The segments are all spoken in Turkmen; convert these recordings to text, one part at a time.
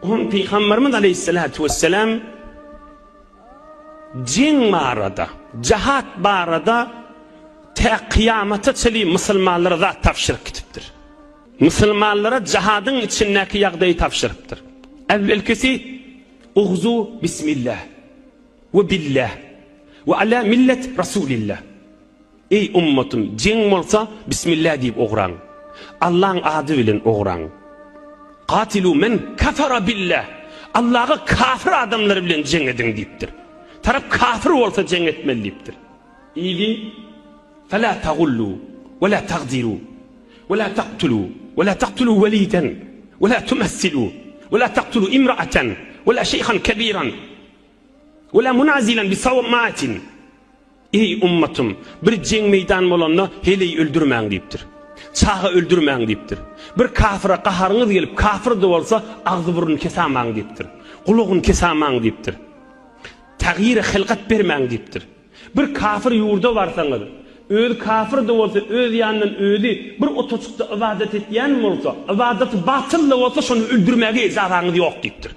Oňa Pygamberimiz aleýhissalatu wessalam jeň barada, jahat barada tä kyýamata çenli musulmanlara zat tabşyryp gidipdir. Musulmanlara jahadyň içindäki ýagdaýy tabşyrypdyr. Äwwelkisi Ugzu bismillah we billah we ala millet rasulillah. Eý ummatym, jeň bolsa Bismillah diýip ugraň. Allaň ady bilen ugraň. Katilu men kafara billah. Allaga kafir adamlar bilen jeň ediň diýipdir. Tarap kafir bolsa jeň etmeli diýipdir. Yzy Fela tagullu we la tagdiru we la taktulu we la taktulu weliden we la tumessilu we la taktulu imra'aten we la şeýhan kebiran we la munazilen bi sawmatin. Eý, ummatym! Bir jeň meýdan bolanda heleý öldürmäň diýipdir. Çaga öldürmäň diýipdir. Bir kafyra gaharyňyz gelip, kafyr-da bolsa, agzy-burnuny kesamaň diýipdir. Gulagyny kesamaň diýipdir. Tagýyry hylgat bermäň diýipdir. Bir kafyr ýurda barsaňyz, özi kafyr-da bolsa, öz ýanyndan özi bir otajykda ybadat etýän bolsa, ybadaty batyl-da bolsa, şony öldürmäge ejazaňyz ýok diýipdir.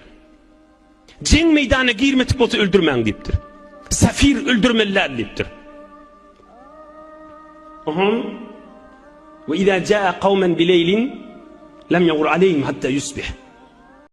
Jeň meýdanyna girmedik bolsa öldürmäň diýipdir. Safir öldürmeli däl diýipdir. Oham we iza jaa qawman bileýlin lam yagur aleyhim hatta yusbih.